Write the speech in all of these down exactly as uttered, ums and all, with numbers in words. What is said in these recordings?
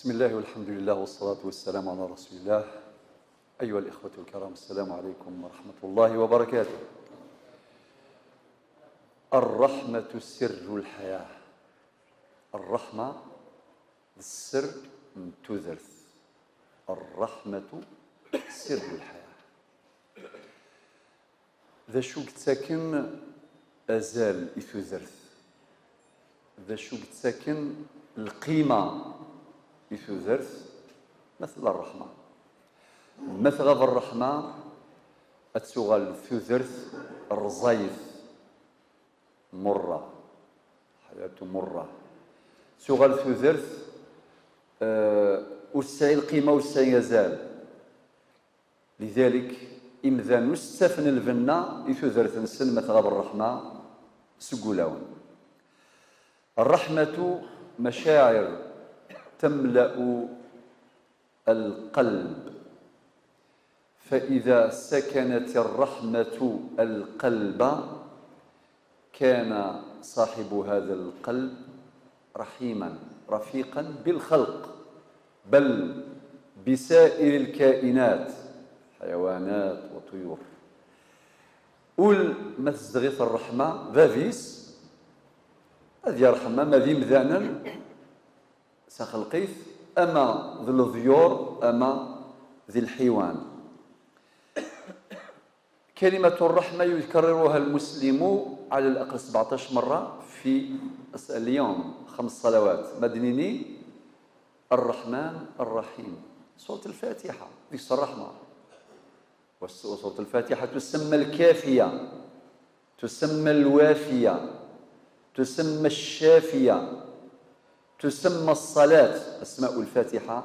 بسم الله والحمد لله والصلاة والسلام على رسول الله. أيها الإخوة الكرام، السلام عليكم ورحمة الله وبركاته. الرحمة سر الحياة. الرحمة سر تذرث. الرحمة سر الحياة. D acu yettaken azal i tudert? D acu yettaken lqima i tudert? Ma tella ṛṛeḥma. Ma tɣab ṛṛeḥma, ad tuɣal tudert rẓayet, murra, ḥayatu murra. Tuɣal tudert, eh, ur tesɛi lqima, ur tesɛi azal. Lidalik, imdanen ur s-ttafen lbenna i tudert-nsen ma tɣab ṛṛeḥma seg wulawen. الرحمة مشاعر تملأ القلب، فإذا سكنت الرحمة القلب كان صاحب هذا القلب رحيما رفيقا بالخلق، بل بسائر الكائنات، حيوانات وطيور. Ul ma tezdeɣ-it ṛṛeḥma, bab-is ad yerḥem ama d imdanen s axelq-it, ama d leḍyur, ama d lḥiwan. كلمة الرحمة يكررها المسلم على الأقل سبعطاش مرة في اليوم، خمس صلوات. ما دنيني الرحمن الرحيم، سورة الفاتحة، ديك الرحمة. وسورة الفاتحة تسمى الكافية، تسمى الوافية، تسمى الشافية، تسمى الصلاة. أسماء الفاتحة،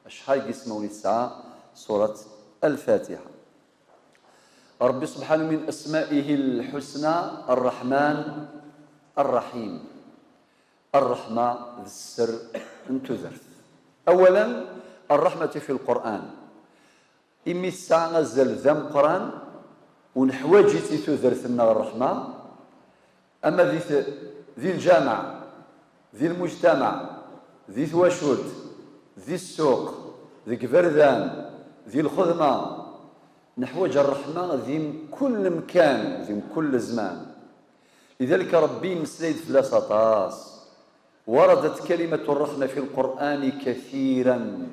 أشحال يسمون الساعة سورة الفاتحة. ربي سبحانه من أسمائه الحسنى الرحمن الرحيم. الرحمة d sser n tudert. أولا، الرحمة في القرآن. Imi tesɛa azal d ameqqran, u neḥwaǧ-itt i tudert-nneɣ ṛṛeḥma, ama di t-, di lǧameɛ, di lmujtamaɛ, di twacult, di ssuq, deg iberdan, di lxedma, neḥwaǧ ṛṛeḥma di mkul mkan, di mkul zzman. لذلك ربي يمسليد فلاس أطاس. وردت كلمة الرحمة في القرآن كثيرا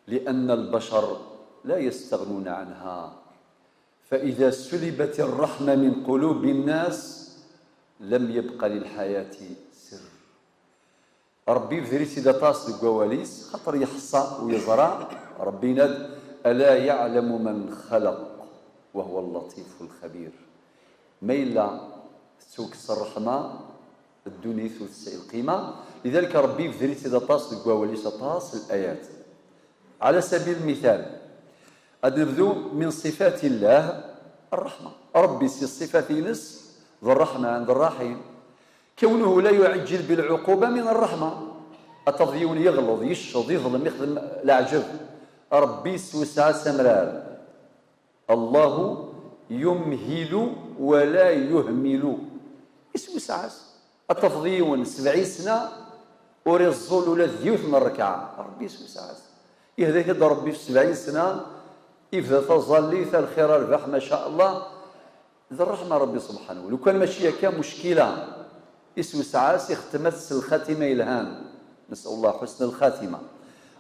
لأن البشر لا يستغنون عنها، فإذا سلبت الرحمة من قلوب الناس لم يبق للحياة سر. Ṛebbi yebder-itt-id aṭas deg wawal-is, xaṭer yeḥṣa u yeẓra. Ṛebbi yenna-d: ألا يعلم من خلق وهو اللطيف الخبير. Ma yella tettukkes ṛṛeḥma, ddunit ur tesɛi lqima. Lidalik, Ṛebbi yebder-itt-id aṭas deg wawal-is, aṭas n layat. على سبيل المثال، ad nebdu من صفات الله الرحمة. Ṛebbi si ṣṣifat-ines d Ṛṛeḥman, d Ṛṛaḥim. كونه لا يعجل بالعقوبة من الرحمة. Ad tafeḍ yiwen yeɣleḍ, yecceḍ, yeḍlem, yexdem leɛǧeb, Ṛebbi yessewseɛ-as amrar. الله يمهل ولا يهمل. Yessewseɛ-as. Ad tafeḍ yiwen sebɛin sna ur iẓẓul ula d yiwet n ṛṛekɛa. Ṛebbi yessewseɛ-as. Yehda-t-id Ṛebbi f sebɛin sna, ibda taẓallit, a lxir, a rrbeḥ, ma ca Allah. D ṛṛeḥma n Ṛebbi subḥanahu. Lukan mačči akka, muckila. Yessewseɛ-as, ixtem-as s lxatima yelhan. نسأل الله حسن الخاتمة.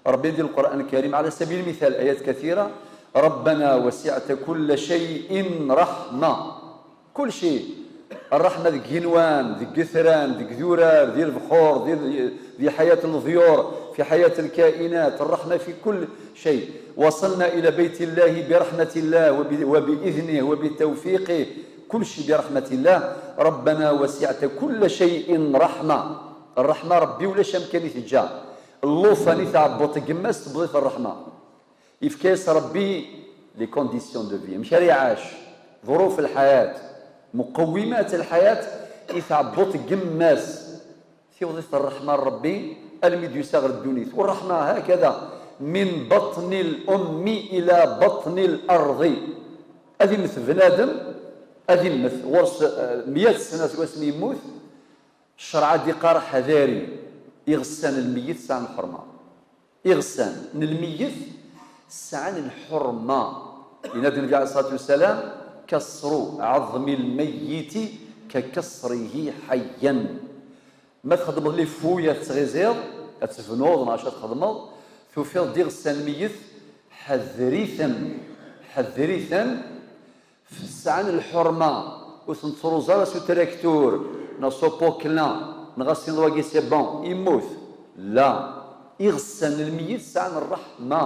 Ṛebbi di Lqur'an Lkarim, على سبيل المثال, آيات كثيرة: ربنا وسعت كل شيء رحمة. Kulci. Ṛṛeḥma deg yigenwan, deg yitran, deg idurar, di lebḥur, di, di حياة الطيور، في حياة الكائنات، الرحمة في كل شيء. وصلنا إلى بيت الله برحمة الله وب-، وبإذنه وبتوفيقه، kulci برحمة الله. ربنا وسعت كل شيء رحمة. Ṛṛeḥma n Ṛebbi ulac amkan i teǧǧa. Llufan i tɛebbuḍt n yemma-s, tewweḍ-it ṛṛeḥma. Yefka-yas Ṛebbi les conditions de vie, amek ara iɛac, ḍuruf lḥayat, muqewwimat lḥayat, i tɛebbuḍt n yemma-s. Tiweḍ-it ṛṛeḥma n Ṛebbi almi d-yusa ɣer ddunit. Ur ṛṛeḥma hakada, من بطن الأم إلى بطن الأرض. Ad immet bnadem, ad immet ɣur-s, eh, meyya sna seg wasmi yemmut. Ccreɛ ad iqqar: ḥadari, iɣessan n lmeyyet sɛan lḥerma. Iɣsan n lmeyyet sɛan lḥurma. Yenna-d Nnbi ɛalayhi ṣṣalatu wassalam: "Kasru ɛeḍmi lmeyyiti kakasrihi ḥayyan." Ma txedmeḍ les fouilles, ad tettɣiziḍ, ad tebnuḍ, neɣ acu ad txedmeḍ, tufiḍ-d iɣsan n lmeyyet, ḥader-iten, ḥader-iten, sɛan lḥurma, ur ten-ttruẓ ara s utraktur, neɣ s upokla, neɣ ad s-tiniḍ wagi c'est bon, yemmut. La, iɣsan n lmeyyet sɛan ṛṛeḥma.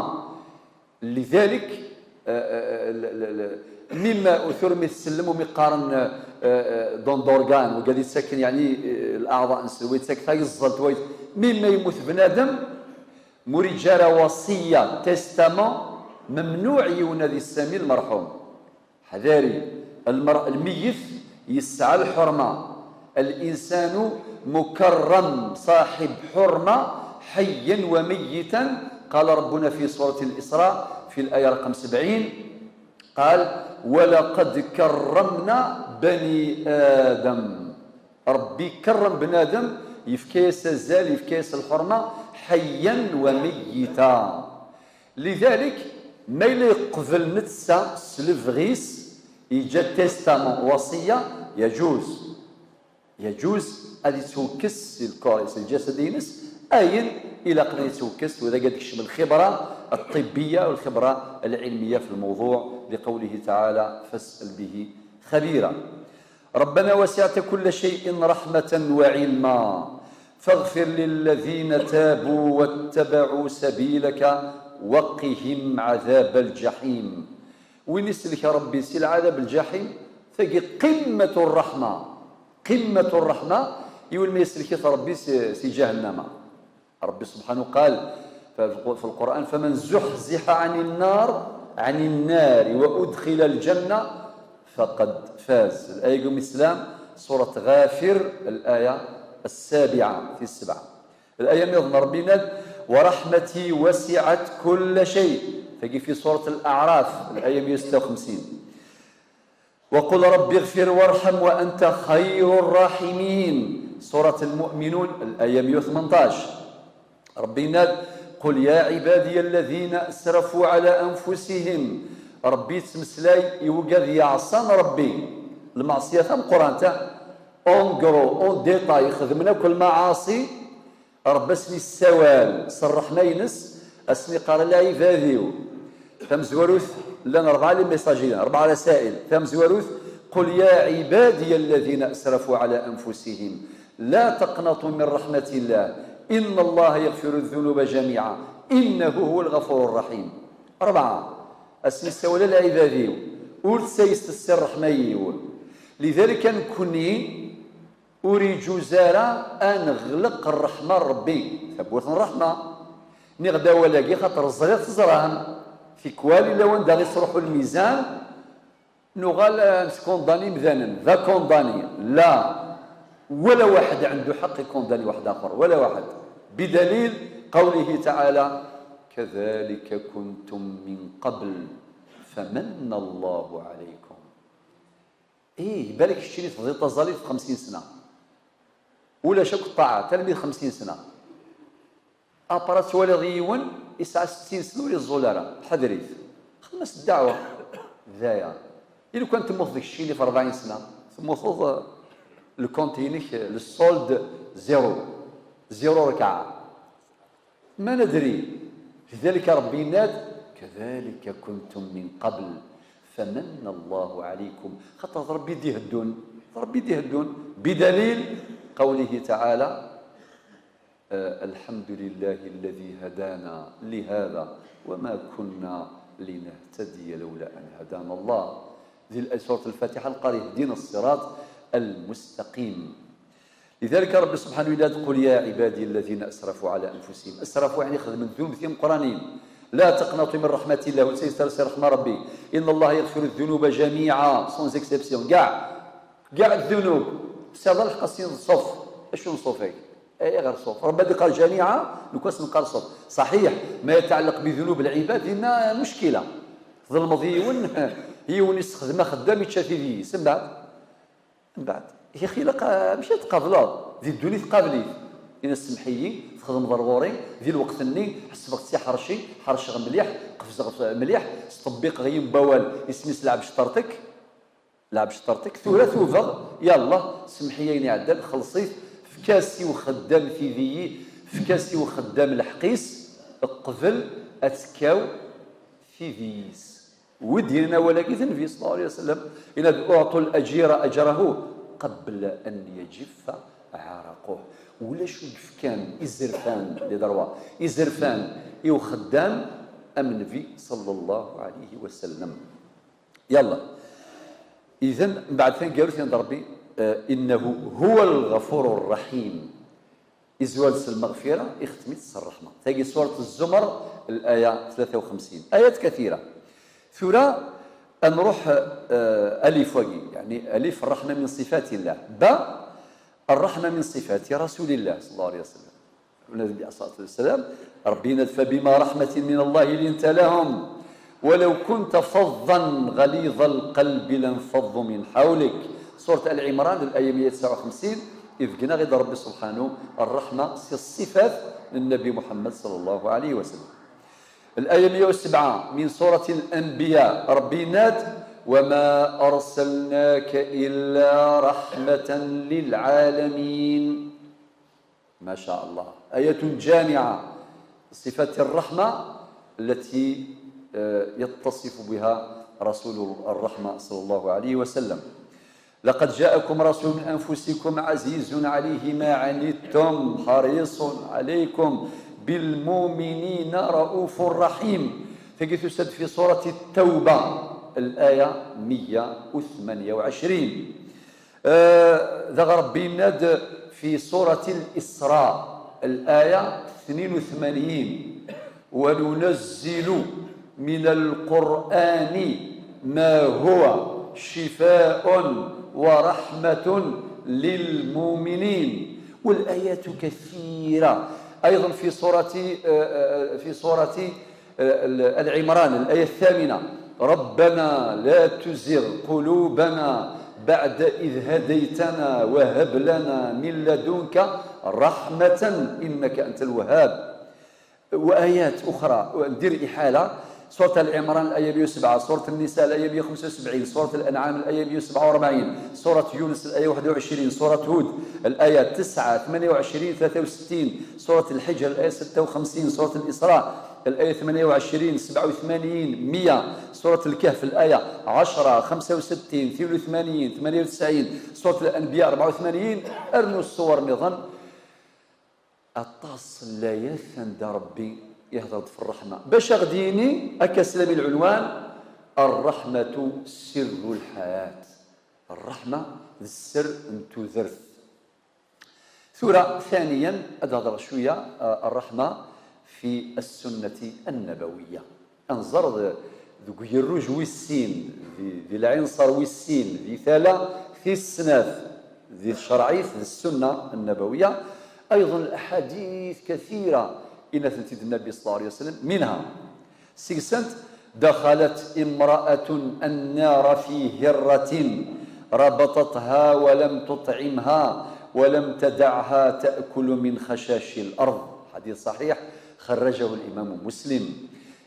Lidalik, eh, eh, l- l- l- mima utur mi tsellem umi qqaren, eh, eh, don d'organe, wigad yettaken, yeɛni, eh, leɛḍa-nsen, wa yettak tayeẓẓalt, wa yet- mima yemmut bnadem, ma ur yeǧǧa ara wasiya, testament, memnuɛ yiwen ad yessami lmerḥum. Ḥdari, lmer- lmeyyet yesɛa lḥurma. الإنسان مكرم صاحب حرمة حيا وميتا. قال ربنا في سورة الإسراء في الآية رقم سبعين، قال: "ولقد كرمنا بني آدم". Ṛebbi ikerrem bnadem, yefka-yas azal, yefka-yas lḥurma, حيا وميتا. Lidalik, ma yella yeqbel netta s lebɣi-s, yeǧǧa testament, wasiya, yaǧuz. Yaǧuz ad yettwekkes si lkor-is, lǧasad-ines, ayen ilaqen ad yettwekkes, u d agi ad yekcem lxibra ṭṭibbiya u lxibra lɛilmiya fi lmewḍuɛ, liqawlihi taɛala: "Fas'al bihi xabira." ربنا وسعت كل شيء رحمة وعلما فاغفر للذين تابوا واتبعوا سبيلك وقهم عذاب الجحيم. Win isellek Ṛebbi si lɛadab lǧaḥim, tagi qimmatu ṛṛeḥma, qimmatu ṛṛeḥma, yiwen ma isellek-it Ṛebbi si, si ǧahennama. Ṛebbi subḥanahu قال في القرآن: "فمن زحزح عن النار، عن النار وأدخل الجنة فقد فاز". L'aya n Islam, surat Ɣafir, l'aya السابعة, tis sebɛa. L'aya nniḍen Ṛebbi yenna-d: "ورحمتي وسعت كل شيء". Tagi fi surat Al-A'raf, l'aya meyya u setta u xemsin. "وقل رب اغفر وارحم وأنت خير الراحمين". Surat Al-Mu'minun, l'aya meyya u tmenṭac. Ṛebbi yenna-d: "قل يا عبادي الذين أسرفوا على أنفسهم". Ṛebbi yettmeslay i wigad yeɛṣan Ṛebbi. Lmeɛṣiyat tameqqrant, en gros, en détail, xedmen akk lmaɛaṣi, Ṛebbi asen-yessawal s ṛṛeḥma-ines, asen-iqqar: "A lɛibad-iw." Tamezwarut, llan ṛebɛa les messages, ṛebɛa rasail. Tamezwarut: "قل يا عبادي الذين أسرفوا على أنفسهم لا تقنطوا من رحمة الله إن الله يغفر الذنوب جميعا إنه هو الغفور الرحيم". Ṛebɛa, asen-yessawal: "A lɛibad-iw, ur ttayset si ṛṛeḥma-iw." Lidalik, a nekkni, ur iǧuz ara ad neɣleq ṛṛeḥma n Ṛebbi, tawwurt n ṛṛeḥma. Nniɣ-d awal-agi xaṭer ẓriɣ teẓram. Tikwal, yella wanda i yettruḥu lmizan, nuɣal, eh, netkundani imdanen, d akundani. La, wala waḥed عنده حق يكونداني واحد آخر، ولا واحد. بدليل قوله تعالى: "كذلك كنتم من قبل فمن الله عليكم". Ih, balak keččini tebdiḍ taẓallit xemsin sna. Ulac akk ṭṭaɛat, armi d xemsin sna. Après ad twaliḍ yiwen yesɛa settin sna ur yeẓẓul ara. Ḥader-it. Xdem-as ddeɛwa. D aya. I lukan temmuteḍ keččini f rebɛin sna, temmuteḍ, eh, le compte-inek, eh, le solde, zéro. Zéro rrekɛa. Ma nedri, lidalik Ṛebbi yenna-d: "كذلك كنتم من قبل فمن الله عليكم". Xaṭer d Ṛebbi i d-iheddun, d Ṛebbi i d-iheddun. بدليل قوله تعالى: "آه، الحمد لله الذي هدانا لهذا وما كنا لنهتدي لولا أن هدانا الله". Di surat Lfatiḥa neqqar: "اهدنا الصراط المستقيم". Lidalik Ṛebbi subḥanahu yenna-d: "قل يا عبادي الذين أسرفوا على أنفسهم". Asrafu yeɛni xedmen ddunub timeqqranin. "لا تقنطوا من رحمة الله", ur ttayset ara si ṛṛeḥma n Ṛebbi. "إن الله يغفر الذنوب جميعا", sans exception, gaɛ, gaɛ ddunub. Tesɛiḍ lḥeqq ad s-tiniḍ ṣṣuf. Acu n ṣṣuf-agi? Ayɣer ṣṣuf? Ṛebbi ad iqqar جميعا, nekk ad s-neqqar ṣṣuf. Ṣaḥiḥ, ma yetɛelleq بذنوب العباد, dinna muckila. Tḍelmeḍ yiwen, yiwen yessexdem axeddam, yečča tidi-is, mbeɛd Mbeɛd, yak ilaq, ah, amek ad tqableḍ? Di ddunit qabel-it. Ini-as: "Semmeḥ-iyi, Txedmeḍ ar ɣur-i, di lweqt-nni ḥesbeɣ-tt i ḥerci, ḥerceɣ mliḥ, qefzeɣ mliḥ, sṭebbiqeɣ yiwen n wawal, isem-is Lɛebd Cṭerṭek. Lɛebd Cṭerṭek, tura tubeɣ, ya Allah, semmeḥ-iyi ayen iɛeddan, xelleṣ-it, efk-as i uxeddam tidi, efk-as i uxeddam lḥeqq-is, qbel ad tekkaw tidi-is. Wi d-yennan awal-agi d Nnbi, ṣalla Llahu ɛalayhi wa sallam, yenna-d: "Uɛṭu l-aǧira aǧrahu qabla an yajiffa ɛaraquh." Ulac ur d-fkan izerfan, les droits, izerfan i uxeddam am Nnbi, ṣalla Llahu ɛalayhi wa sallam. Yalla. Idan, mbeɛd taneggarut, yenna-d Ṛebbi, eh, "Innahu huwa l-ɣafuru r-raḥim." Izwar-d s lmeɣfira, ixtem-itt s ṛṛeḥma. Tagi, surat Zzumar, laya tlata u xemsin. Ayat kathira. Tura, ad nruḥ, eh, alif wagi. Yeɛni, alif, ṛṛeḥma min ṣifati Llah. Ba, ṛṛeḥma min ṣifati Rasulillah, ṣalla Llahu ɛalayhi wa sallam. Nnbi, ṣalla Llahu ɛalayhi wa sallam, Ṛebbi yenna-d: "Fabima raḥmatin min Allahi linta lahum, walaw kunta fazzan ɣaliza lqalbi lanfaddu min ḥawlik." Surat Ali Ɛimran, laya meyya u tesɛa u xemsin, ibeggen-aɣ-id Ṛebbi subḥanu ṛṛeḥma si ṣṣifat n Nnbi Muḥemmed, ṣalla Llahu ɛalayhi wa sallam. Laya meyya u sebɛa min surat Al-Anbiya, Ṛebbi yenna-d: "Wa ma arsalnaka illa raḥmatan lil ɛalamin." ما شاء الله. آية جامعة، صفات الرحمة التي، آه، يتصف بها رسول الرحمة صلى الله عليه وسلم. "لقد جاءكم رسول من أنفسكم عزيز عليه ما عنتم حريص عليكم بالمؤمنين رءوف رحيم." Tagi tusa-d في سورة التوبة، الآية مية وثمانية وعشرين. آه، داغ ربي يناد في سورة الإسراء، الآية اثنين وثمانين: "وننزل من القرآن ما هو شفاء ورحمة للمؤمنين". والآيات كثيرة. أيضا في سورة، آه، آه، في سورة آل عمران، الآية الثامنة: "ربنا لا تزغ قلوبنا بعد إذ هديتنا وهب لنا من لدنك رحمة إنك أنت الوهاب". وآيات أخرى، ندير إحالة: سورة آل عمران الآية مية وسبعة، سورة النساء الآية مية وخمسة وسبعين، سورة الأنعام الآية مية وسبعة وأربعين، سورة يونس الآية واحد وعشرين، سورة هود الآية تسعة، ثمانية وعشرين، ثلاثة وستين، سورة الحجر الآية ستة وخمسين، سورة الإسراء الآية ثمانية وعشرين، سبعة وثمانين، مية، سورة الكهف الآية عشرة، خمسة وستين، اثنين وثمانين، ثمانية وتسعين، سورة الأنبياء أربعة وثمانين، أرنو السور نظن. Aṭas n layat anda Ṛebbi ihdeṛ-d f ṛṛeḥma. Bac a ɣ-d-yini, akka slami lɛunwan: "الرحمة سر الحياة". Ṛṛeḥma d sser n tudert. Tura, ثانيا, ad d-hedṛeɣ cwiya, eh, ṛṛeḥma fi السنة النبوية. Ad nẓer d-, deg ugerruj wis sin, di, di lɛinṣer wis sin, di tala tis snat, di tcerɛit, di السنة النبوية, أيضا الأحاديث كثيرة, yenna-tent-id Nnbi صلى الله عليه وسلم, منها, seg-sent: "دخلت امرأة النار في هرة ربطتها ولم تطعمها ولم تدعها تأكل من خشاش الأرض". حديث صحيح، خرجه الإمام مسلم.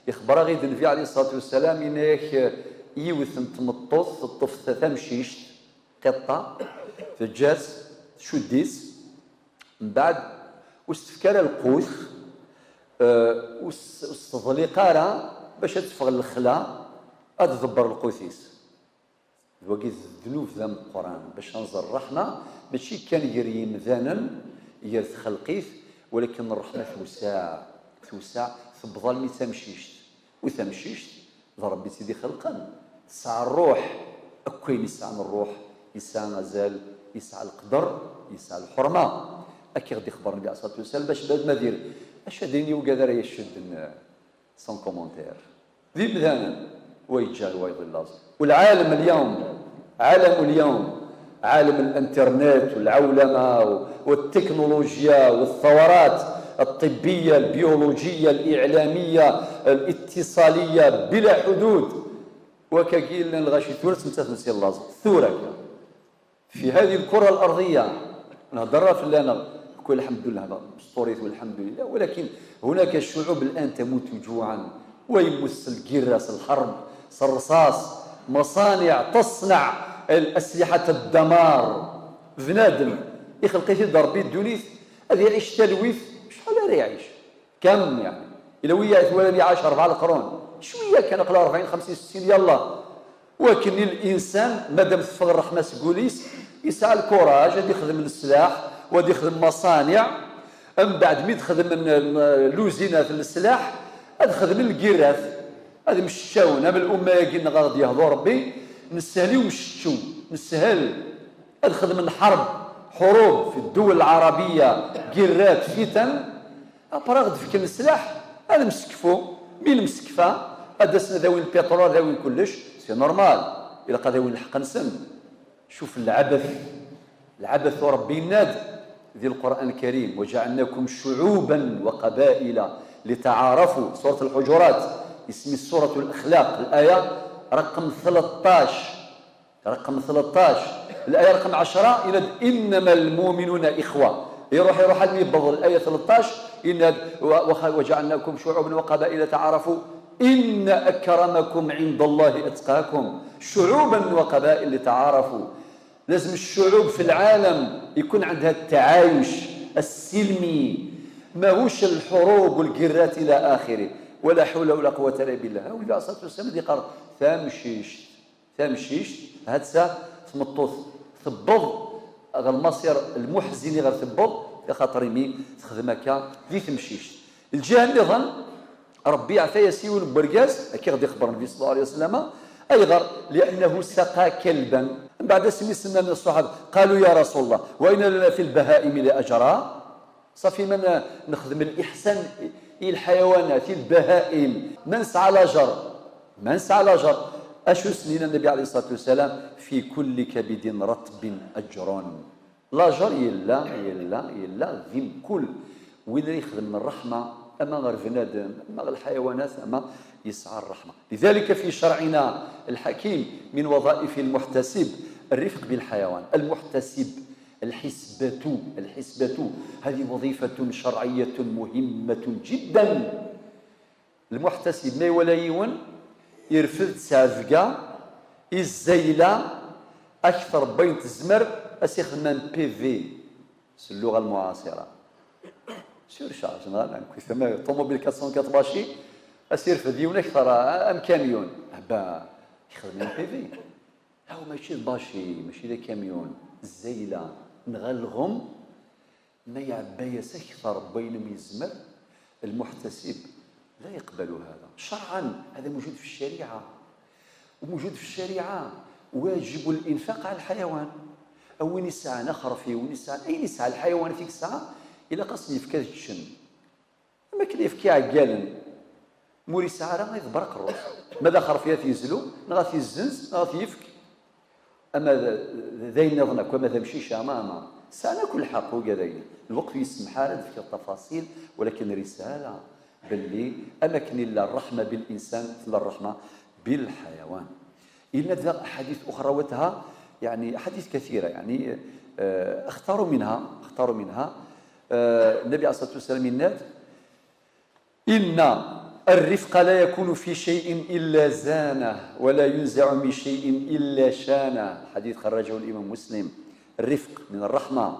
Ixebber-aɣ-id Nnbi عليه الصلاة والسلام, yenna-yak, yiwet n tmeṭṭut teṭṭef ta-, tamcict, qiṭṭa, teǧǧa-tt, tcudd-itt, mbeɛd ur s-tefki ara lqut, eh, ur s-, ur s-teḍliq ara bac ad teffeɣ lexla, ad tḍebber lqut-is. D wagi d ddnub d ameqqran, bac ad nẓer ṛṛeḥma, mačči kan gar yimdanen, gar txelqit, walakin ṛṛeḥma tewseɛ, tewseɛ, tewweḍ almi d tamcict. U tamcict, d Ṛebbi i tt-id-ixelqen. Tesɛa ṛṛuḥ, akk ayen yesɛan ṛṛuḥ, yesɛa azal, yesɛa leqder, yesɛa lḥerma. Akka i ɣ-d-ixebber Nnbi عليه الصلاة والسلام, bac bad ma dir, acu ad d-yini wigad ara yeccedden, sans commentaire. D imdanen, wa yeǧǧa-, wa yeḍil laẓ. والعالم اليوم، عالم اليوم، عالم الانترنت والعولمة والتكنولوجيا والثورات الطبية، البيولوجية، الإعلامية، الاتصالية بلا حدود. Wakagi llan lɣaci tura ttmettaten si laẓ. Tura kan. في هذه الكرة الأرضية, نهضر في لنا, والحمد لله مسطوريت والحمد لله، ولكن هناك شعوب الآن تموت جوعا، ويموت الكراس، الحرب، الرصاص، مصانع تصنع الأسلحة الدمار. بنادم يخلق يد ربي الدونيت، هذه يعيش تلويث، شحال راه يعيش؟ كم يعني؟ إلا ويا ثواني عاش أربعة القرون، شوية كان قبل أربعين، خمسين، ستين، يلا. ولكن الإنسان مادام تفغ الرحمة سكوليس، يسعى الكوراج، غادي يخدم السلاح، وغادي يخدم مصانع. من بعد مي تخدم ال-، ال-، لوزينات السلاح، هاد خدم الكيرات، هاد مشاونا من الأمة ياكي غادي يهضو ربي، نسهل ومشتو، نسهل. هاد خدم الحرب، حروب في الدول العربية، كيرات، فتن، أبرا غد فكن السلاح، هذا مسكفو، مين مسكفة؟ هذا سنة ذوي البترول، ذوي كلش، سي نورمال، إلا قا ذوي الحق نسن. شوف العبث، العبث ربي يناد ذي القرآن الكريم: "وجعلناكم شعوبا وقبائل لتعارفوا". سورة الحجرات، اسم سورة الأخلاق، الآية رقم ثلاثطاش، رقم ثلاثطاش. الآية رقم عشرة يناد: "إنما المؤمنون إخوة". يروح، يروح على يبض الآية ثلاثطاش، يناد: "و-، وخ-، وجعلناكم شعوبا وقبائل تعارفوا إن أكرمكم عند الله أتقاكم". شعوبا وقبائل لتعارفوا. لازم الشعوب في العالم يكون عندها التعايش السلمي، ماهوش الحروب والقرات إلى آخره. ولا حول ولا قوة إلا بالله. هو النبي عليه الصلاة والسلام اللي قال: "ثمشيشت، ثمشيشت، هاتسا تمطوث، تبض غير المصير المحزن غير تبض، خاطر يمي تخدم هكا ذي تمشيشت". الجهة النظام ربي عفا يسيون برقاس، كي غادي يخبر النبي صلى الله عليه وسلم، أيضا لأنه سقى كلبا. من بعد سمي سنة من الصحابة قالوا: "يا رسول الله، وإن لنا في البهائم لأجرا؟" صافي، من نخدم الإحسان إلى الحيوانات، إلى البهائم، من سعى لجر، من سعى لجر. أشو سنين النبي عليه الصلاة والسلام: "في كل كبد رطب أجر". لاجر يلا، يلا، يلا، ذي كل وين يخدم الرحمة، أما غير بنادم، أما غير الحيوانات، أما يسعى الرحمة. لذلك في شرعنا الحكيم من وظائف المحتسب الرفق بالحيوان. المحتسب، الحسبة، الحسبة، هذه وظيفة شرعية مهمة جدا. المحتسب ما يولى يون يرفد سعفقة الزيلة أكثر بين تزمر أسيخدم بي في سي اللغة المعاصرة. سير شارج نهار كي ثم طوموبيل أربعمية ماشي أسير في ديون أكثر أم كاميون. أبا يخدم بي في. هاو ماشي الباشي، ماشي ذا كاميون، الزيلة، نغلغم، ما يعبايس أكثر بين يزمر. المحتسب لا يقبل هذا شرعا، هذا موجود في الشريعة، وموجود في الشريعة واجب الإنفاق على الحيوان. أو وين يسعى نخرفي، وين يسعى، أين يسعى الحيوان فيك ساعة إلا قصني في كذا الشن. أما كلي يفكي عقالا، موري سعارة غير برق الروح. ماذا خرفيات يزلو، نغا تيزنز، نغا تيفك. أما ذ-، ذين نظنك، وما ذا مشي شامة، أما سعنا كل حق وقا ذين. الوقت يسمح لنا في التفاصيل، ولكن رسالة باللي أما كان إلا الرحمة بالإنسان، إلا الرحمة بالحيوان. إلا ذا أحاديث أخرى وتها، يعني أحاديث كثيرة، يعني، آه، اختاروا منها، اختاروا منها. آه، النبي عليه الصلاة والسلام يناد: "إن الرفق لا يكون في شيء إلا زانه، ولا ينزع من شيء إلا شانه". حديث خرجه الإمام مسلم. الرفق من الرحمة.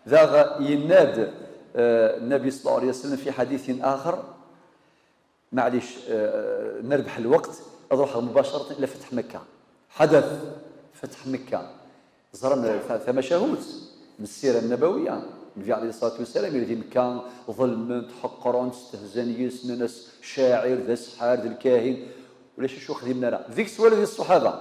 ذا غ-، يناد، آه، النبي صلى الله عليه وسلم في حديث آخر، معليش، آه، نربح الوقت، أروح مباشرة إلى فتح مكة. حدث فتح مكة. زرنا ث-، ثما شهوت من السيرة النبوية. النبي عليه الصلاة والسلام يلي في مكة ظلمن، تحقرن، استهزن يسن ناس شاعر، ذا سحار، ذا الكاهن. ولا شي شو خدمنا راه. ذيك سوالف ديال الصحابة.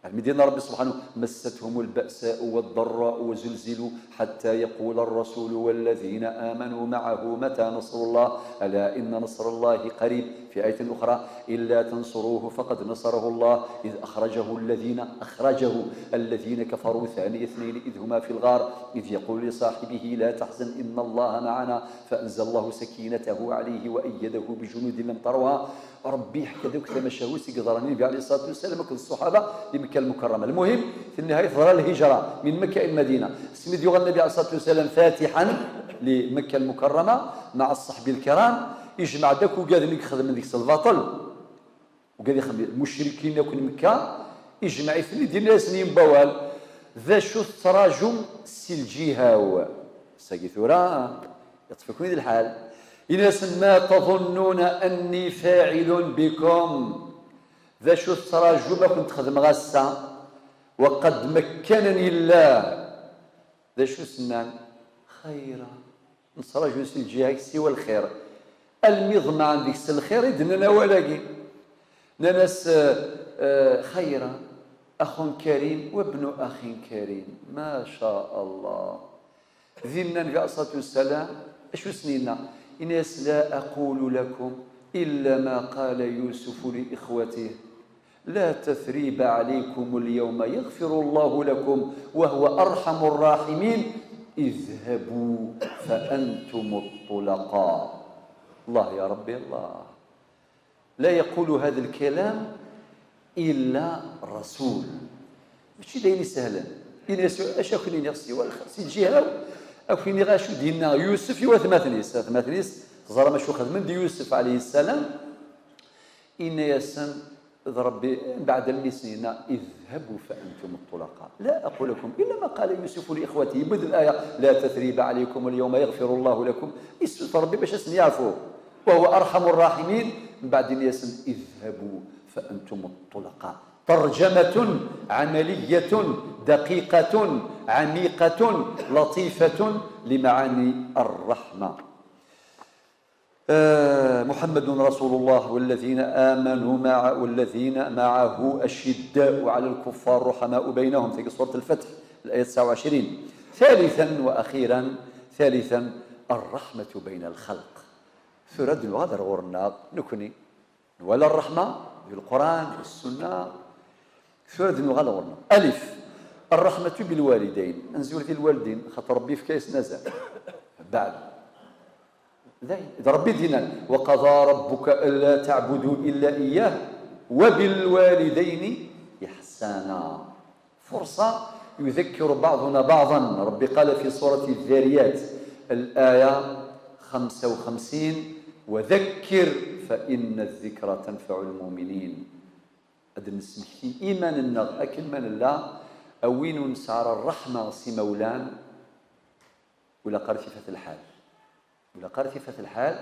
يعني ديالنا ربي سبحانه: "مستهم البأساء والضراء وزلزلوا حتى يقول الرسول والذين آمنوا معه متى نصر الله ألا إن نصر الله قريب". في آية أخرى: "إلا تنصروه فقد نصره الله إذ أخرجه الذين، أخرجه الذين كفروا ثاني اثنين إذ هما في الغار إذ يقول لصاحبه لا تحزن إن الله معنا فأنزل الله سكينته عليه وأيده بجنود لم تروها". ربي يحكي ذوك ثما شهوت يقدرني النبي عليه الصلاة والسلام، كل الصحابة اللي Mekka Lmukarrama. Lmuhim, fi nniḥaya teḍra lhijra min Mekka ila Lmadina. Asmi d-yuɣal Nnabi ɛalayhi ṣṣalatu wassalam fatiḥan li Mekka Lmukarrama maɛa ṣṣaḥbi lkiram, ijmeɛ-d akk ugaden i ixedmen deg-s lbaṭel. Ugad ixedmen mucrikin akk n Mekka, ijmeɛ-iten-id, yenna-yasen yemma wal, d acu tettraǧum si lǧiha-w? Sagi tura, yeṭṭef-iken-id lḥal. Yenna-yasen, ma taḍunnuna anni faɛilun bikum? D acu tettraǧum ad kent-xedmeɣ ass-a? Waqad makkanani llah. D acu s-nnan? Xayra. Nettraǧu si lǧiha-k siwa lxir. Almi ḍemɛen deg-s lxir i d-nnan awal-agi. Nnan-as, eh, eh, xayra, axun karim, wa bnu axin karim. Ma ca Allah. Dinna Nnabi ɛalayhi ṣṣalatu wassalam, acu s-yenna? Yenna-as, la aqulu lakum illa ma qala Yusufu li ixwatih. La tathriba alaykum al-yawma yaghfiru Allahu lakum wa huwa arhamu rrahimin. Idhhabu fa antum ṭṭulaqa. Allah ya Rabbi, Allah. La yaqulu hadha al-kalam illa rasul. Mačči d ayen isehlen. Ini-as, acu ad ak-iniɣ, siwa lxir, si lǧiha-w, ad ak-iniɣ acu d-yenna Yusef i watmaten-is. Atmaten-is, teẓram acu xedmen d Yusef ɛalayhi ssalam? Inna-yasen d Ṛebbi, mbeɛd almi i sen-yenna, idhabu fa antum ṭṭulaqa. La aqulu lakum illa ma qala Yusufu li ixwatihi. Yewwi-d laya, la tathriba alaykum al-yawma yaghfiru Allahu lakum. Issuter Ṛebbi bac ad sen-yeɛfu. Wa huwa arhamu rrahimin. Mbeɛd inna-yasen, idhabu fa antum ṭṭulaqa. Tarjamatun amaliyatun daqiqatun amiqatun latifatun limaɛani rraḥma. آه، محمد رسول الله والذين آمنوا مع-، والذين معه أشداء على الكفار رحماء بينهم. Tagi Surat Lfatḥ, الآية تسعة وعشرين. ثالثا وأخيرا، ثالثا، الرحمة بين الخلق. Tura ad nuɣal ar ɣur-neɣ, nekni. Nwala ṛṛeḥma di Lquran, di Ssunna. Tura ad nuɣal ɣur-neɣ. Alif, الرحمة بالوالدين. Ad nezwir di lwaldin, xaṭer Ṛebbi yefka-yasen azal. Beɛd. Dayen, d Ṛebbi d-yennan, وقضى ربك ألا تعبدوا إلا إياه وبالوالدين إحسانا. فرصة يذكر بعضنا بعضا. ربي قال في سورة الذاريات، الآية خمسة وخمسين، وذكر فإن الذكرى تنفع المؤمنين. Ad nesmekti iman-nneɣ akken ma nella, a win ur nesɛi ara ṛṛeḥma s imawlan, ur ilaq ara tifat lḥal. Ur ilaq ara tifat lḥal.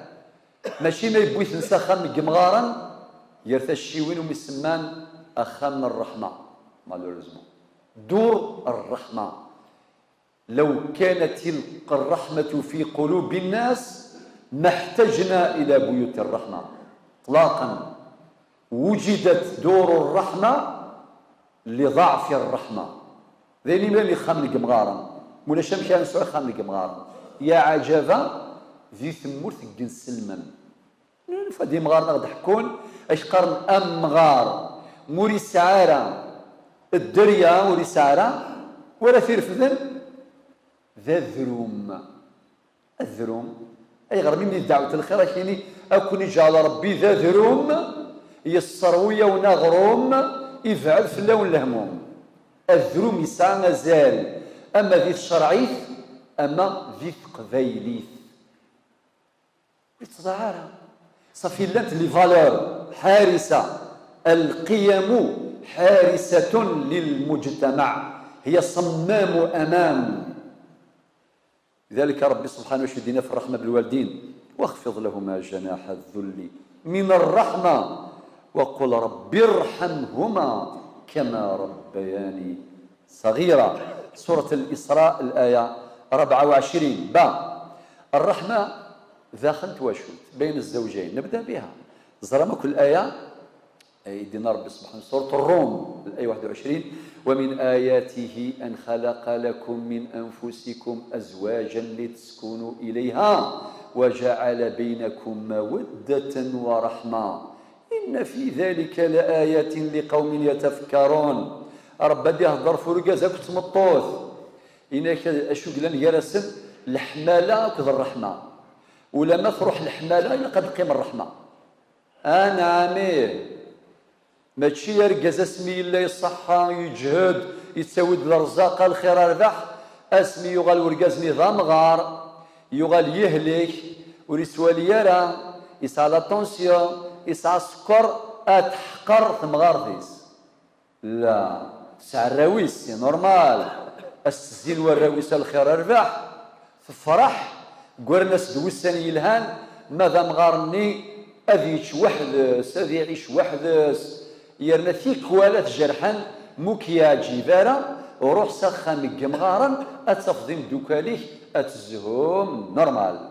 Mačči ma yewwi-ten s axxam n yemɣaren, gar tacciwin umi semman axxam n ṛṛeḥma. Malheureusement. Dur ṛṛeḥma. لو كانت الرحمة في قلوب الناس ما احتجنا إلى بيوت الرحمة. إطلاقا. وجدت دور الرحمة لضعف الرحمة. D ayen iman ixxamen n yemɣaren. Mulac amek ara nesɛu ixxamen n yemɣaren. Ya ɛajaba, di tmurt n yinselmen. Nufa-d imɣaren ad ɣ-d-ḥekkun, ad k-qqaren amɣar, ma ur isɛi ara dderya, ur isɛi ara, wara t-irefden, d adrum. Adrum. Ayɣer mi d-dɛwet lxir ad k-yini, ad ken-iǧɛel Ṛebbi d adrum, yesserwi-yawen aɣrum, ibɛed fell-awen lehmum. Adrum yesɛa azal, ama di tcerɛit, ama di teqbaylit. Ur yettḍaɛa ara. Ṣafi llant les valeurs حارسة. القيم حارسة للمجتمع. هي صمام أمان. لذلك ربي سبحانه وتعالى يدينا في الرحمة بالوالدين. واخفض لهما جناح الذل من الرحمة وقل رب ارحمهما كما ربياني صغيرة. سورة الإسراء، الآية أربعة وعشرين. با. الرحمة داخل تواشوت بين الزوجين. نبدأ بها. زرمك الآية، أي دينا ربي سبحانه، سورة الروم، الآية واحد وعشرين: ومن آياته أن خلق لكم من أنفسكم أزواجا لتسكنوا إليها وجعل بينكم مودة ورحمة إن في ذلك لآيات لقوم يتفكرون. Ṛebbi ad iheddeṛ f urgaz akked tmeṭṭut. Inak acu yellan gar-asen? Leḥmala akked ṛṛeḥma. Ulamma truḥ leḥmala, ilaq ad teqqim ṛṛeḥma. Anɛam, ih. Mačči argaz asmi yella iṣeḥḥa, yeǧhed, yettawi-d lerẓaq, a lxir a rrbeḥ, asmi yuɣal urgaz-nni d amɣar, yuɣal yehlek, ur yettwali ara, yesɛa la tension, yesɛa sskeṛ, ad teḥqer temɣart-is. La, tesɛa arraw-is, c'est normal. Ad s-zzin warraw-is a lxir a rrbeḥ, tefreḥ, ggaren-as-d wussan yelhan, ma d amɣar-nni ad yečč weḥd-s, ad iɛic weḥd-s, yerna tikwal ad t-jerḥen, ma ur k-yeɛǧib ara, ruḥ s axxam n yemɣaren, ad tafeḍ imeddukal-ik, ad tezhum, normal.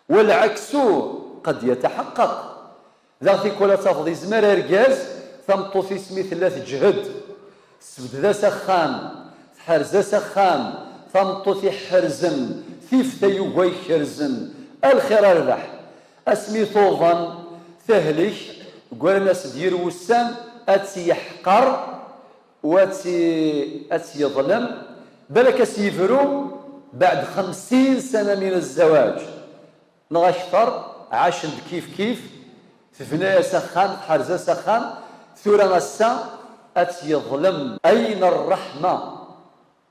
والعكس قد يتحقق. Daɣ tikwal ad tafeḍ yezmer argaz, tameṭṭut-is mi tella teǧhed, tesbedd-as axxam, tḥerz-as axxam, tameṭṭut iḥerzen, tifta yuga ikerzen, a lxir a rrbeḥ. Asmi tuḍen, tehlek, ggaren-as-d yir wussan, ad tt-yeḥqer, u ad tt-, ad tt-yeḍlem, balak ad s-yebru بعد خمسين سنة من الزواج. Neɣ akter, ɛacen-d kif kif, tebna-yas axxam, tḥerz-as axxam, tura ass-a ad tt-yeḍlem. أين الرحمة؟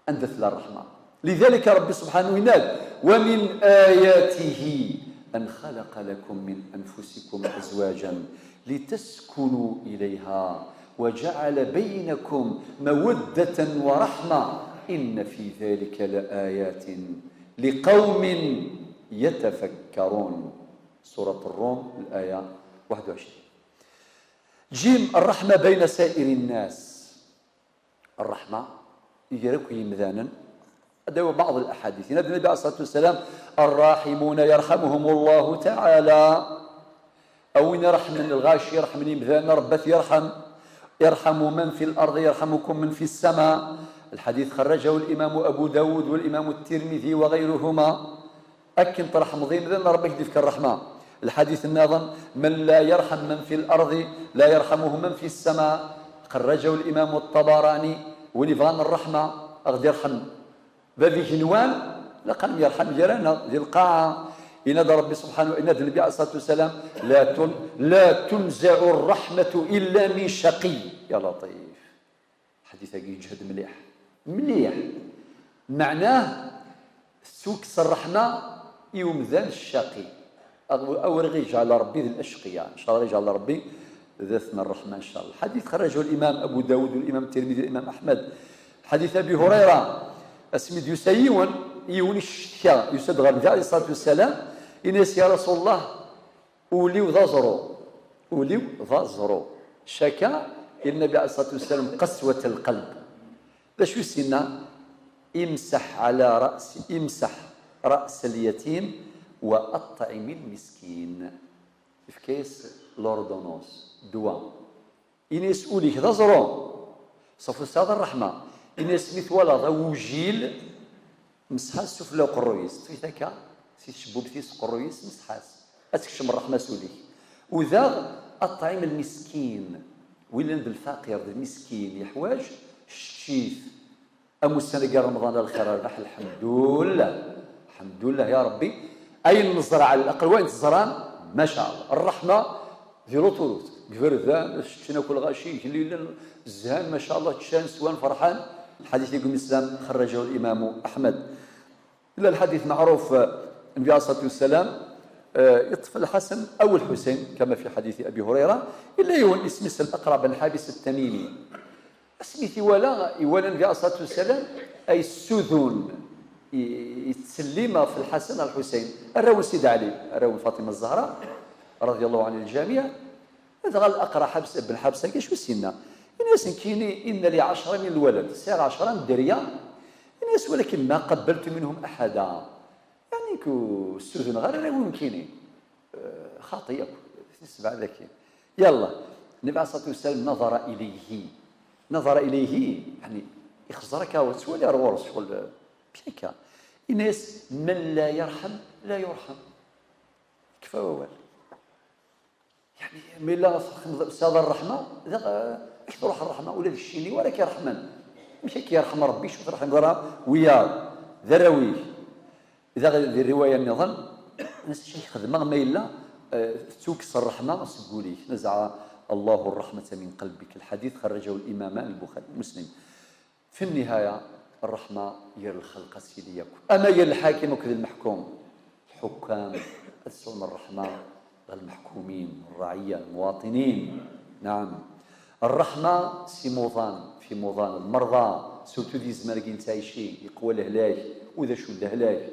Anda tella ṛṛeḥma? لذلك Ṛebbi subḥanahu yenna-d: ومن آياته أن خلق لكم من أنفسكم أزواجا لتسكنوا إليها وجعل بينكم مودة ورحمة إن في ذلك لآيات لقوم يتفكرون. سورة الروم، الآية واحد وعشرين. Jim, الرحمة بين سائر الناس. Ṛṛeḥma gar akk yimdanen. Ad d-awiɣ بعض الأحاديث. Yenna-d Nnbi عليه الصلاة والسلام: الراحمون يرحمهم الله تعالى. A win iṛeḥmen lɣaci, iṛeḥmen imdanen, Ṛebbi ad t-yerḥem. ارحموا من في الأرض يرحمكم من في السماء. الحديث خرجه الإمام أبو داود والإمام الترمذي وغيرهما. Akken tṛeḥmeḍ imdanen, Ṛebbi ad k-d-ifk ṛṛeḥma. Lḥadit nniḍen: من لا يرحم من في الأرض لا يرحمه من في السماء. خرجه الإمام الطبراني. Win ibɣan ṛṛeḥma, a ɣ-d-irḥem bab igenwan, ilaq ad nemyerḥam gar-aneɣ di lqaɛa. Yenna-d Ṛebbi subḥanahu, yenna-d Nnbi عليه الصلاة والسلام: لا تن-، لا تنزع الرحمة إلا من شقي. Ya laṭif. Ḥadit-agi yeǧhed mliḥ. Mliḥ. Meɛnah, tettukkes ṛṛeḥma i umdan ccaqi. Aw-, awer ɣ-iǧɛel Ṛebbi d lacqiya. Ncallah ɣ-iǧɛel Ṛebbi d at n ṛṛeḥma, ncallah. Ḥadit xerraǧahu limam Abu Dawud, limam Tirmidi, limam Aḥmed. Ḥadit Abi Hurayra, asmi d-yusa yiwen, yiwen iccetka, yusa-d ɣer Nnbi ɛalayhi ṣṣalatu wassalam, ini-as: Ya Rasul Llah, ul-iw d aẓru. Ul-iw d aẓru. Caka i Nnbi ɛalayhi ṣṣalatu wassalam qaswat lqalb. D acu i s-yenna? Imsaḥ ɛala ra's, imsaḥ ra's lyatim wa aṭɛim lmiskin. Yefka-yas l'ordonnance, ddwa. Ini-as ul-ik d aẓru, ṣafu tesɛiḍ ṛṛeḥma. Ini-as mi twalaḍ awujil, mesḥ-as sufella uqerruy-is, ṭṭef-it akka, si tcebbubit-is uqerruy-is, mesḥ-as. Ad tekcem ṛṛeḥma s ul-ik. U daɣ, aṭɛim lmiskin. Wi llan d lfaqir, d lmiskin, yeḥwaǧ, ccečč-it. Am ussan-agi n Remḍan, a lxir a rrbeḥ, lḥemdullah. Lḥemdullah ya Ṛebbi. Ayen neẓra ɛla laqel, wayen teẓram, maca Allah. Ṛṛeḥma di l'autoroute, deg iberdan, ččan akk lɣaci, igellilen, zhan, maca Allah, ččan, swan, ferḥan. Lḥadit i yugim Islam, xerraǧahu limamu Aḥmed. Illa lḥadit meɛruf, eh, Nnbi ɛalayhi ṣṣalatu wassalam, eh, yeṭṭef Lḥasan aw Lḥusayn, kama fi ḥaditi Abi Hurayra, illa yiwen isem-is Al-Aqra ben Ḥabis At-Tamimi. Asmi t-iwala, iwala Nnbi ɛalayhi ṣṣalatu wassalam ay ssudun, i-, yettsellim ɣef Lḥasan ɣer Lḥusayn, arraw n Sidi Ɛli, arraw n Faṭima Zzahra, radiyallahu ɛan lǧamiɛ. Dɣa Al-Aqra Ḥabs, ben Ḥabs-agi, acu i s-yenna? Ini-as: nekkini, inna li ɛecra min lwalad, sɛiɣ ɛecra n dderya. Ini-as: walakin ma qabbaltu minhum aḥada. Yeɛni, ur ssuduneɣ ara arraw-iw nekkini. Eh, xaṭi akk, tisebɛa daki. Yalla, Nnbi ɛalayhi ṣṣalatu wassalam, naḍara ilayhi. Naḍara ilayhi, yeɛni, ixẓer akka, ur ttwali ar ɣur-s, ccɣel, eh, bxikka. Ini-as: man la yarḥam, la yurḥam. Yekfa wawal. Yeɛni, ma yella txedmeḍ, tesɛiḍ ṛṛeḥma, daɣ, eh, ad k-truḥ ṛṛeḥma, ula d keččini wara k-iṛeḥmen. Amek ad k-yerḥem Ṛebbi, acu ur terḥimeḍ ara wiyaḍ, d arraw-ik? Daɣ di rriwaya nniḍen, netta xedmeɣ ma yella, eh, tettukkes ṛṛeḥma seg wul-ik, nezɛa الله الرحمة من قلبك. الحديث خرجه الإمامان البخاري ومسلم. في النهاية، الرحمة يا الخلق سيدي ياكل. أما يا الحاكم وكذا المحكوم، الحكام، تسعون الرحمة، المحكومين، الرعية، المواطنين. نعم. الرحمة سي موضان، في موضان المرضى، سورتو دي زمرقين تعيشي، يقوى الهلاك، وذا شو الهلاك.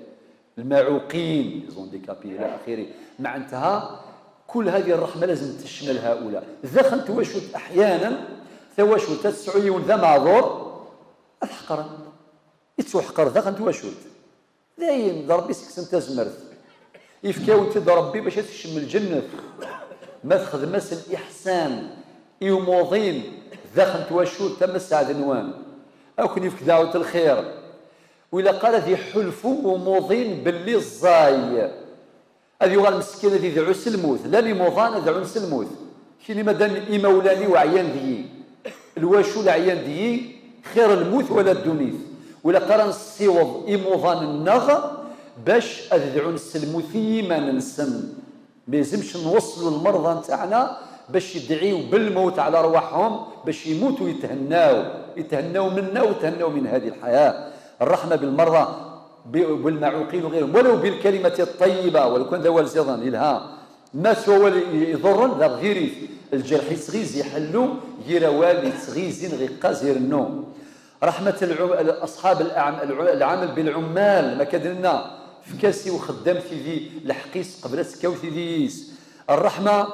المعوقين، les handicapés إلى آخره. معناتها كل هذه الرحمة لازم تشمل هؤلاء. داخل تواشلت أحيانا، تواشلت تسعيون ذا معذور، الحقرا يتوحقر داخل تواشلت. داين، ربي سكسن تزمرت. يفكاو تد ربي باش تشم الجنة. ما تخدمس الإحسان. إيوموضين داخل تواشلت تم السعد نوان. أكن يفك دعوة الخير. وإلا قال ذي حلفو وموضين باللي الزاي. هذا يغال مسكين هذا يدعو سلموت، لا لي موضان يدعو سلموت. كيني مادام إمولاني وعيان ذي. الواشو العيان ذي خير الموت ولا الدنيث. ولا قرا نسيوض إموضان النغ باش أذدعو نسلموت إيمان نسن. ما يلزمش نوصلوا المرضى نتاعنا باش يدعيوا بالموت على رواحهم، باش يموتوا يتهناوا، يتهناوا منا ويتهناوا من هذه الحياة. الرحمة بالمرضى، ب-، بالمعوقين وغيرهم، ولو بالكلمة الطيبة، ولو كان ذا والزيضان إلها ما سوى يضرن ذا غيري. الجرح يتغيز يحلو، يروال يتغيزين غيقاز يرنو. رحمة العم-، أصحاب الأعم-، الع-، العمل بالعمال، ما كدرنا في كاسي وخدام في ذي الحقيس قبل سكاو في ذيس. الرحمة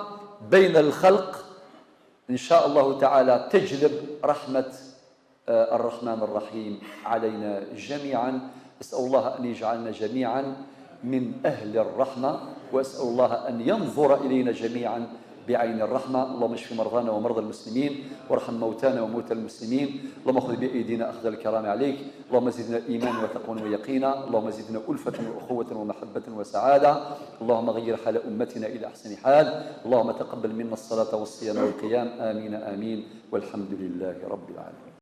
بين الخلق، إن شاء الله تعالى، تجلب رحمة، آه، الرحمن الرحيم علينا جميعا. أسأل الله أن يجعلنا جميعا من أهل الرحمة، وأسأل الله أن ينظر إلينا جميعا بعين الرحمة. اللهم اشف مرضانا ومرضى المسلمين، وارحم موتانا وموتى المسلمين. اللهم خذ بأيدينا أخذ الكرام عليك. اللهم زدنا إيمانا وتقوى ويقينا. اللهم زدنا ألفة وأخوة ومحبة وسعادة. اللهم غير حال أمتنا إلى أحسن حال. اللهم تقبل منا الصلاة والصيام والقيام. آمين، آمين. والحمد لله رب العالمين.